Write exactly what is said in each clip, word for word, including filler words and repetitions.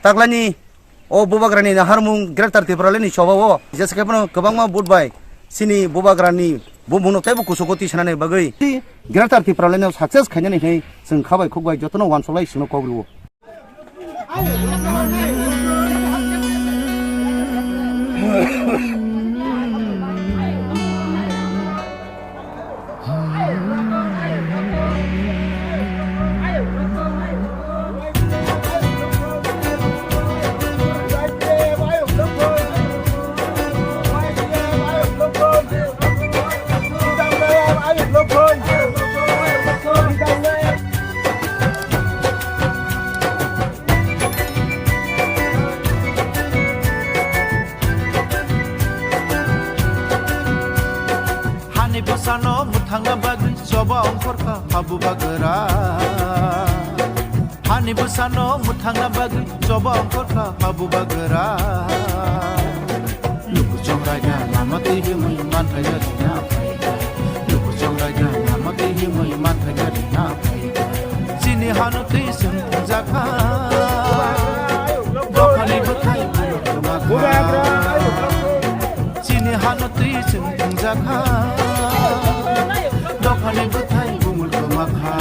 taklani o bubagrani naharmung Greater Tipralandni chobao jesa khe phano kwbangma vote bai chini bubagrani bumungno teibo kuchugo tisanani bagwi Greater Tipralandno success khainani hinwi chwng kha bai khuk bai jotono uansuk lai chwngno kok rwo. Hani bwsano mwthangna bagwi choba ongkhorkha ha bubagra. Hani bwsano mwthangna bagwi choba ongkhorkha ha bubagra. Luku chongraida lama twi himwi manthai gari na phaikha. Luku chongraida lama twi himwi manthai gari na phaikha. Chini hano twi chwng thangjakha. Dophani bwthai bulo kwmakha. Chini hano twi chwng thangjakha. Dophani bwthai bumul kwmakha.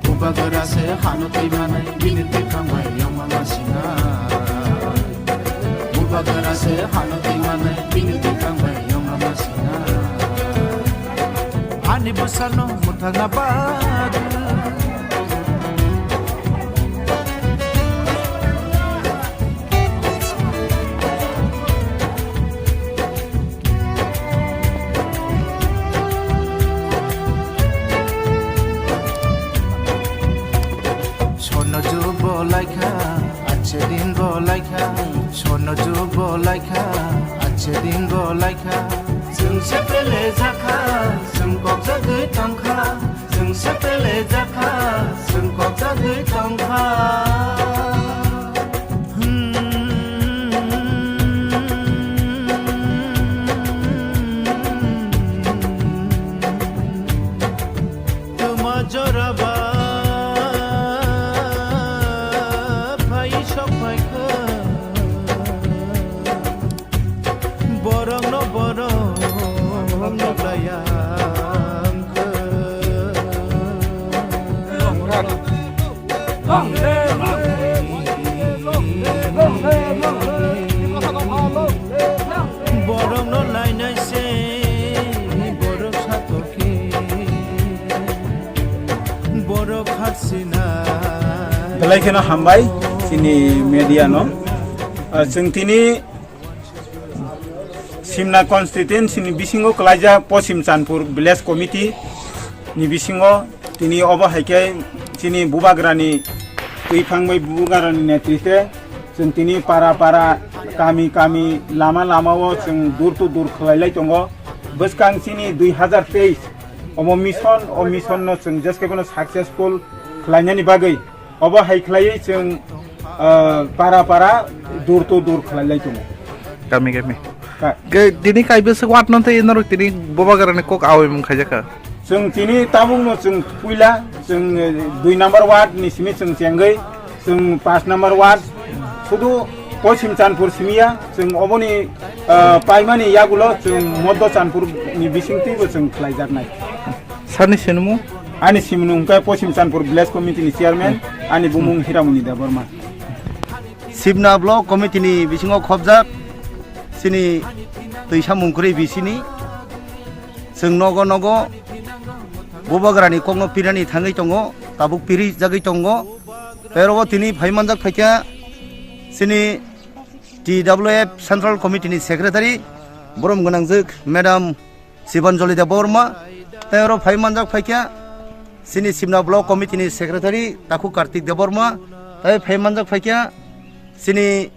Bubagra se hano twi manai bini twi thangbai yongma masina. Bubagra se hano twi manai bini twi thangbai yongma masina. Hani bwsano mwthangna bagwi. Sono jug bo laikha, ache din bo laikha. Sono jug bo laikha, ache din bo laikha. Chwng se pele jakha, chwng kok jagwi tongkha. Chwng se pele jakha, chwng kok jagwi tongkha. Tuma jora ba phai sok phai kha. Borokno borok nuklaiya wngkha. Borokno nainai se borok satokhe borok kharsinai. Belai kheno hambai chini media no. Ah, chwng tini Simna constituency ni bisingo kwlaijak Poschim Chandpur Village Committee ni bisingo tini obo hai khe chini bubagrani twi phang bai bubagrani netritwe chwng tini para para, kami kami, lama lama o chwng door to door khwlai lai tongo. Bwskang chini dui hazar teis omo mission, o mission no chwng jeskhe bono successful khwlainani bagwi obo hai khwlaiwi chwng, ah, para para, door to door khwlai lai tongo. Kami kami. Ka- Ge-, tini kaibwswk ward no tei norok tini bubagrani kok awi mung khaijak kha. Chwng tini tabuk no chwng puila chwng, eh, dui number ward ni simi chwng chengwi chwng paanch number ward sudu Poschim Chandpur simiya chwng oboni, ah, paimani yagulo chwng Moddo Chandpur ni bisingtwibo chwng khwlaijaknai. Sani sinimung? Ani simung hwnkhe Poschim Chandpur Village Committee ni chairman, ani bumung Hiramoni Debbarma. Simna Block Committee ni bisingo khobjak chini twisa mungkwrwi bisini chwng nogo nogo bubagrani kokno pirani thangwi tongo, tabuk piri jagwi tongo. Tei oro o tini phai manjak phaikha chini T W F Central Committee ni Secretary, borom gwnangjwk Madam Sibanjali Debbarma, tei oro phai manjak phaikha chini Simna Block Committee ni Secretary Takhu Kartik Debbarma, tei phai manjak phaikha chini,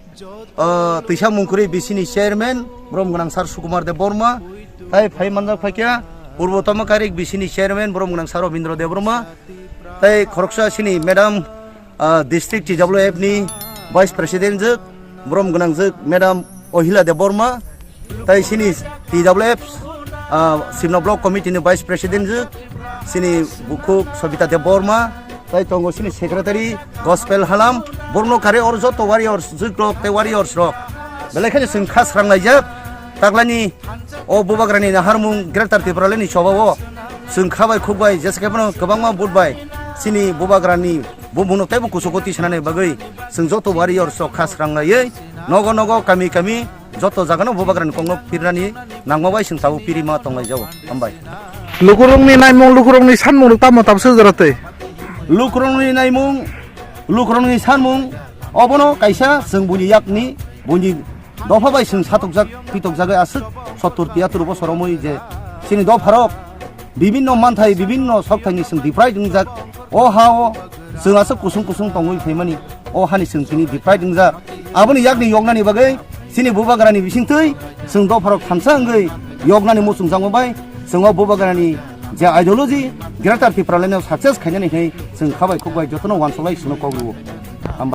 ah, twisa mungkwrwi bisini Chairman, borom gwnang Sir Sukumar Debbarma, tei phai manjak phaikha Purbo Tamo Kairik bisini Chairman, borom gwnang Sir Robindra Debbarma, tei khoroksa chini Madam, ah, District T W F ni Vice President jwk, borom gwnangjwk Madam Ohila Debbarma, tei chini T W F, ah, Simna Block Committee ni Vice President jwk, chini bukhuk Sobita Debbarma, Tai tongo chini secretary Gospel Halam, borokno kare oro joto warriors, juikrok tei warriors rok. Belai kheno chwng kha srang laijak, taklani o Bubagrani naharmung Greater Tipralandni chobao chwng kha bai khuk bai jesa khe bono kwbangma vote bai chini Bubagrani bumungno teibo kuchugo tisanani bagwi chwng joto warriors rok kha srang laiwi nogo nogo kami kami joto jagano Bubagrani kokno pirnani nangma bai chwng tabuk pirima tonglaijao. Hambai. Lukurokni naimung, lukurokni sanmung rok tamo tabse jora tei? Lukurokni naimung, lukurokni sanmung, obono kaisa chwng buini yakni, buini dopha bai chwng satokjak, pitokjagwi aswk sottor tiyatur bosor romwi je chini dopharok bibinno manthai, bibinno sokthai ni chwng deprive wngjak. O ha o chwng aswk kusung kusung tongwi phaimani, o hani chwng tini deprive wngjak. Aboni yakni yoknani bagwi chini Bubagrani bisingtwi chwng dopharok thamsa wngwi yoknani muchungjakma bai chwng o Bubagrani je ideology Greater Tipraland no success khainani hai chwng kha bai khuk bai jotono uansuk lai chwngno kok rwo.